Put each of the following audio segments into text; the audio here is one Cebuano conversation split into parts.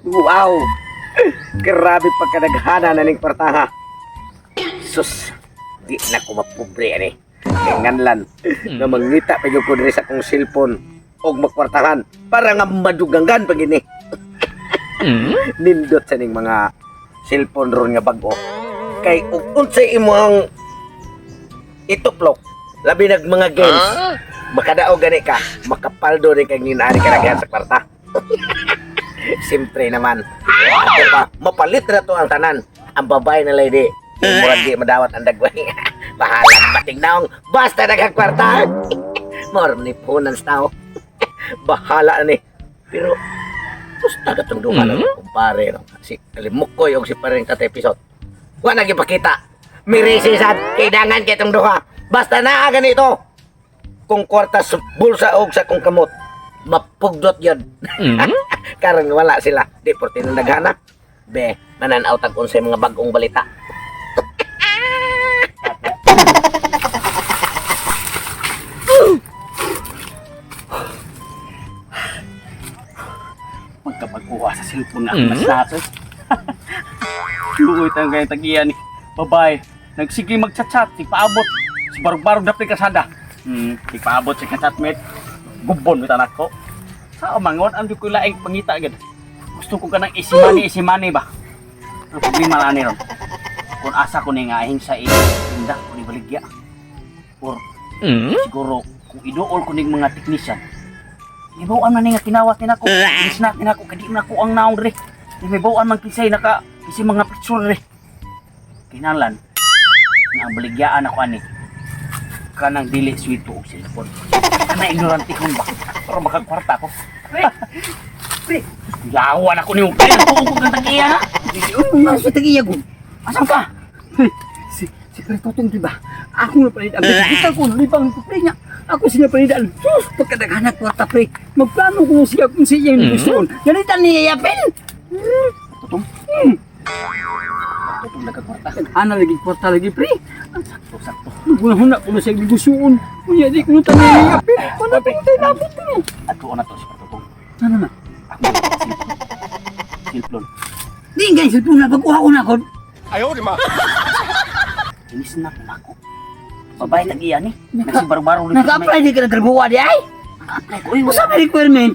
Wow! Grabe pagkadaghana na ning kwartaha. Sus, di na ko mapobre ani. Kay nganlan nga mangita pa gyud ko diri sa akong cellphone og makwartahan para nga maduganggan pa gini. Nindot sa ning mga cellphone ron nga bag-o. Kay ug unsay imong ituplok, labi nag mga games, makadaog gani ka, makapaldo rin kag ninaari ka naghan sa kwarta. Siyempre naman, ato pa, mapalit na to ang tanan. Ang babae na lady, murag di madawat ang dagway. Bahala bating naong, basta daghang kwarta. More ni punan sa tao. Bahala na ni. Pero, gusto ka itong duha ng kumpare. No? Si Kalimukoy o si pareng Tatay Pisot. Wa na gipakita. Mirisisan, kailangan kay itong duha. Basta naa ganito. Kung kwarta sa bulsa og sa kong kamot, mapugdot yun. Karon wala sila. Di por tinadaghana. Be, mananaw tag unsay mga bagong balita. Magkapagkuha sa cellphone na mm -hmm. Luoy tayong kayong tagiyan ni. Babae, nagsige magchat-chat, si paabot. Si barog-barog na kasada. Si paabot si kachatmate. Gubon with anak ko. Sa mangon, ang ko laing pangita agad. Gusto ko kanang easy money, easy money ba? Ang problema lang ni ron. Kung asa ko ni nga ahing sa inda ko ni baligya. Or siguro kung iduol ko ning mga technician, Ibuan man ni nga tinawat ni nako. Inis na ni nako kay di man ako ang naong dre. Di may buwan man kinsay naka kisi mga picture dre. Kinahanglan nga ang baligyaan ako ani kanang dili swito og cellphone. Kana ignorante kon ba? Pero makakwarta ko. Pre! Pre! Yawan ako nimo. Kaya ko ko kang tagiya na. Ano sa tagiya ko? Asan ka? Pre, si Pre Tutong, di ba? Ako na palidaan. Kita ko, libang ko, pre niya. Ako sila palidaan. Sus, pagkadaghanak kwarta, pre. Magplano ko siya kung siya yung gusto. Ganita niya yapin. Tutong. Tutong nagkakwarta. Ana lagi kwarta lagi, pre. Sakto sakto. Nagunahuna ko na siya negosyoon. Unya, di ko na tanong niya yapin. Wala pa tayo nabot ko. Ato na to si Tutong. Ano na? Ako cellphone. Cellphone. Di nga yung cellphone na pagkuha ko na ko. Inis na ko nako. Babae tagiya ni. Nagsibarog-barog dito sa may- Naka-apply di ka na trabaho di ay. Naka-apply ko. Uy, Usa may requirement.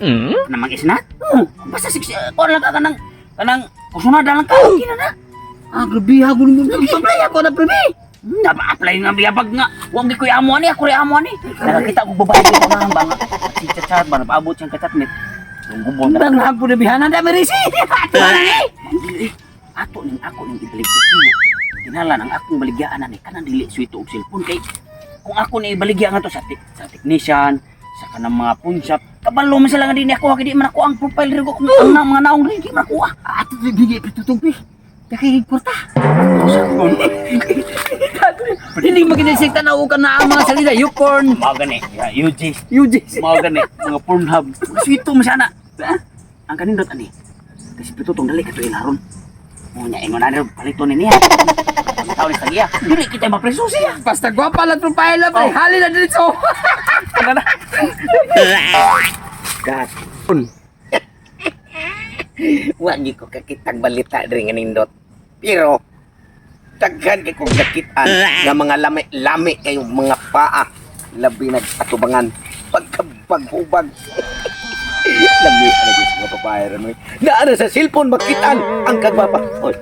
Namang isna? Oo. Basta six, kuha lang ka kanang, kanang, kusunada lang ka, okay na na. Ah, grabe ha, gulong gulong. Apply ako na, pre. Napa-apply nga biyabag nga. Huwag di ko amo ani, ako rin amo ani. Nakakita ko babae ko pangahan ba nga. Si chat ba, napaabot siyang kachatmate. Yung gubon ka. Bang hapon na bihanan dami risi. Ato na ni. Dili, ato ning ako ning ibaligya niya. Kinahanglan ang akong baligyaan ani kanang dili swito og cellphone kay kung ako ni ibaligya nga to sa sa technician, sa kanang mga phone shop, kabalo man sila nga dinhi ako, kay di man ako ang profile rin ko kung ang mga naong rin di man ako ah. Ato di tutong pre. Kaya kwarta. Hindi maganda tanaw ka na ang mga salita. Unicorn. Mao gani, ya, UG. UGC. Mao gani, mga Pornhub. Swito man sana. Ang kanindot ani. Kasi pitutong dali kato ilaron. Mo nya ingon ani palito ni niya. Ang tao ni tagiya. Dili kita mapreso siya. Basta gwapa lang profile na pre. Oh. Hali na dito. Ano na? Gat. Wa gyud ko kakitang balita diri nga nindot. Pero daghan kay kong nakitaan nga mga lami-lami kayong mga paa labi nagatubangan pagkabaghubag. Lami ana gyud sa mga babae ron oy. Naa na sa cellphone makitaan ang kagwapa. Oy.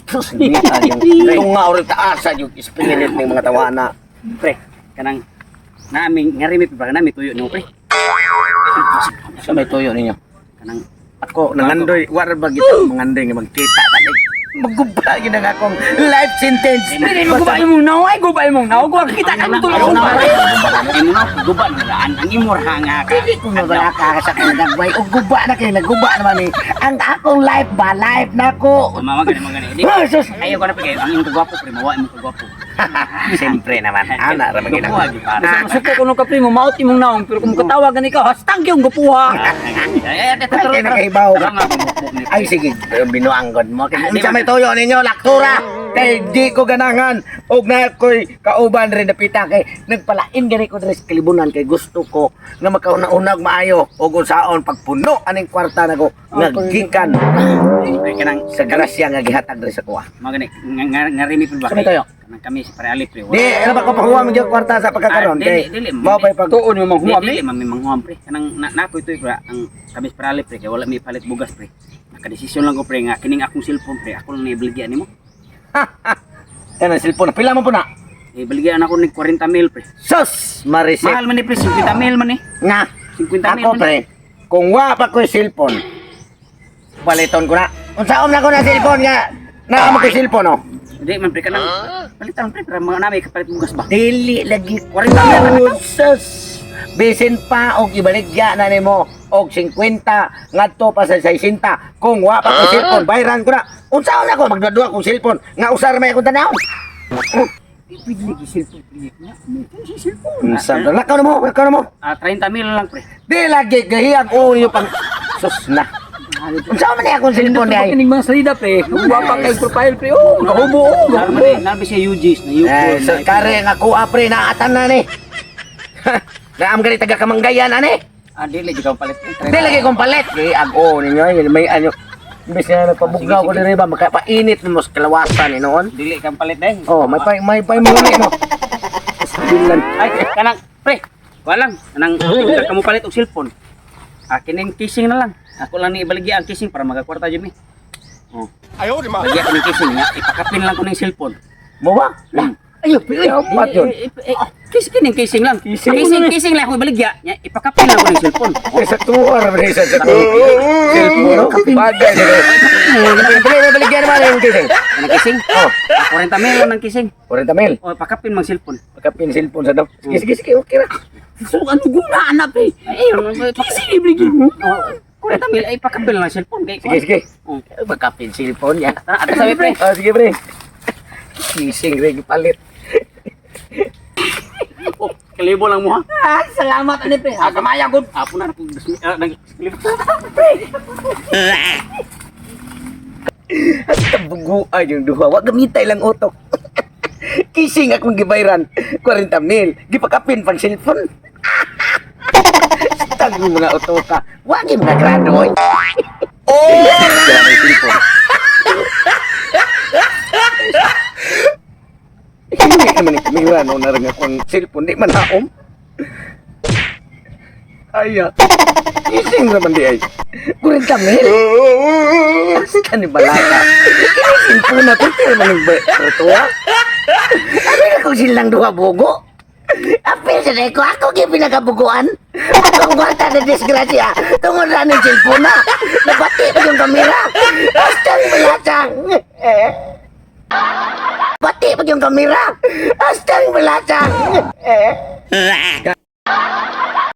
Sus, nita yung tunga or taasa yung spirit ng mga tawana. Pre, kanang naming ngarimit ba nami tuyo nimo pre. Sa may tuyo ninyo. Kanang Ako, nangandoy, wala ba gito, mangandoy nga magkita na ni. Maguba gid ang akong life sentence. Hindi mo gubay mong naw ay gubay mong naw. Guba kita ka tulong Imo ko. na imo na guba na laan ang imo ra nga ka. Dili ko mawala ka sa kong nagway. O guba na kayo, naguba naman eh. Ang akong life ba, life na ko. Mama gani mga gani. Di- Ah, sus. Ayaw ko na pagay ang imong kagwapo pre, mawa imong kagwapo. Siyempre naman, ana ra magina. Gupuha, di para. Masuko ko nung kapre mo maot imong naong pero kung katawagan ikaw hastang yung gupuha. Ay, ay, Ay, kay nakahibaw ka. Ay, sige, binuanggod mo. Kaya unsa may tuyo ninyo, laktura. Kay di ko ganahan og na ko'y kauban rin napita kay nagpalain gani ko diri sa kalibunan kay gusto ko nga makauna-una og maayo og unsaon pagpuno aning kwarta nako nga gikan Ay kanang sa grasya nga gihatag diri sa kuha. Mga gani nga nga rimi pre ba? Kami tayo. Kanang kami si Pre Alip pre. Di, ano ba ko pakuha mo yung kwarta sa pagkakaroon? Ah, Kay, dili, dili. mao pa'y pag. Tuon yung manghuam Dili eh. mami manghuam pre. Kanang na, nako ito pre ang kami si Pre Alip pre kay wala mi palit bugas pre. Nakadesisyon lang ko pre nga kining akong cellphone pre ako lang naibaligya nimo. Yan ang cellphone. Pila mo po na? Ibaligyan ako nig 40 mil pre. Sus! Marisip. Mahal man ni pre, 50 mil man eh. Nga. 50 mil Ako man. pre, kung wa pa ko'y cellphone, paliton ko na. Unsaon na ko na cellphone nga? Naa mo ko'y cellphone, oh. Hindi man pre kanang palitan pre para mga nami kapalit bugas ba. Dili lagi. 40 mil man. Sus! Bisin pa og ibaligya na nimo og 50 ngadto pa sa 60 kung wa pa ko'y cellphone bayran ko na. Unsaon na ko magduwa kong cellphone nga usar may akong tan-awon. Pwede lagi cellphone pre. Nga, may si cellphone. Unsa lakaw na mo, lakaw na mo. Ah, 30 mil lang pre. Di lagi gahiyag o ninyo pang sus na. Unsa man ni akong cellphone di ay? Kining mga salida pre. Wa pa kay profile pre. Oh, gahubo oh, Nalbi gahubo. nalbi siya UGs na UG. Eh, sa kare nga kuha pre naatan na ni. Naam gani taga kamanggayan ani. Ah, dili jud ka palit. Pre. Di lagi kong palit. Gihiyag o ninyo ay, may ano. Imbes na nagpabugnaw ko diri ba makapainit mo sa kalawasan ni noon. Dili kang palit eh. Oh, may pa muli mo. Bilan. Ay, kanang pre. Walang kanang di ka mo palit og cellphone. Ah, kining casing na lang. Ako lang ni ibaligya ang casing para magakwarta jud mi. Oh. Ayaw, di ma. Baligya ko ning casing nga ipakapin lang ko ning cellphone. Mo ba? Hmm. Ayo pre. Dapat yun. Casing kining casing lang. Casing. Casing casing lang ako ibaligya. Nya ipakapin lang ko ning cellphone. Eh, sa tuwar pre sa cellphone. No? Bagay ni. Bili, bili, baligyan naman yung kising. Kanang casing? Oh, Ah, 40 mil lang ng casing. 40 mil. O pakapin mang cellphone. Pagkapin cellphone sa daw. Sige, sige, sige, okay ra. So ano guna ana pre? Ay, Kisi ibigay mo. Oh, 40 mil ay pakapin lang cellphone kay. Sige, sige. Oh. Magkapin cellphone niya. Tara, ato sabi pre. Oh, sige pre. Kising rin palit. Oh, kalibo lang mo ha. Ah, salamat ani pre. Ah, kamaya gud. Apo na nag kalibo. At kabuguan yung duha. Wag gamitay lang utok. Kising akong gibayran. 40 mil. Gipakapin pang cellphone. Tag mo mga utoka. Wag yung mga grado oy. Oh! Cellphone. Hindi naman yung kamera no narang akong cellphone. Di man haom. Ay, ah. Kising naman di ay. 40 mil. Basta ni Balaka. Cellphone na to, pero man yung tuwa. Ano na kung silang duha bugo? Apil sa ko, ako gyud pinakabuguan. Akong kwarta na disgrasya. Tungod na ng cellphone na. Nabati pa yung kamera. Basta ni Balaka. Bati pa yung kamera. Basta ni Balaka.